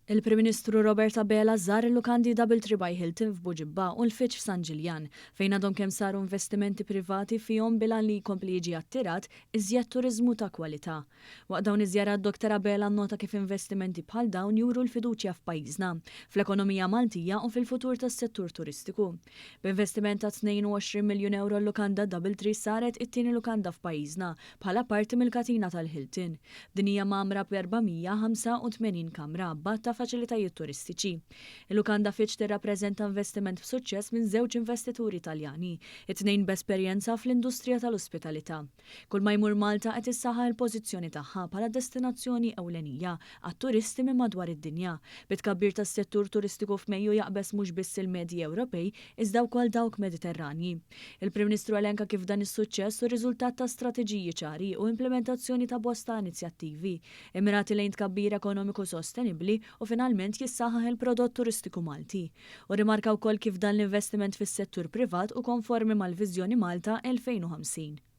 Il-Prim Ministru Robert Abela żar il-lukandi DoubleTree by Hilton f'Buġibba u l-Fitch f'San Ġiljan, fejn għadhom kemm saru investimenti privati fihom bil-għan li jkompli jiġi attirat iżjed turiżmu ta' kwalità. Waqt dawn iż-żjarat Dr Abela nnota kif investimenti bħal dawn juru l-fiduċja f'pajjiżna, fl-ekonomija Maltija u fil-futur tas-settur turistiku. B'investiment ta' 22 miljun ewro l-lukanda DoubleTree saret it-tieni lukanda f'pajjiżna bħala parti mill-katina tal-Hilton. Din hija mgħammra b'485 kamra b'għadd ta' faċilitajiet turistiċi. Il-lukanda Fitch tirrappreżenta investiment b'suċċess minn żewġ investituri Taljani, it-tnejn b'esperjenza fl-industrija tal-ospitalità. Kull ma jmur Malta qed issaħħaħ il-pożizzjoni tagħha bħala destinazzjoni ewlenija għat-turisti minn madwar id-dinja, bi tkabbir tas-settur turistiku f'Mejju jaqbeż mhux biss il-medji Ewropej iżda wkoll dawk Mediterranji. Il-Prim Ministru elenka kif dan is-suċċess hu riżultat ta' strateġiji ċari u implementazzjoni ta' bosta inizjattivi immirati lejn tkabbir ekonomiku sostenibbli u finalment jissaħħaħ il-prodott turistiku Malti. U rimarka wkoll kif dan l-investiment fis-settur privat hu konformi mal-Viżjoni Malta 2050.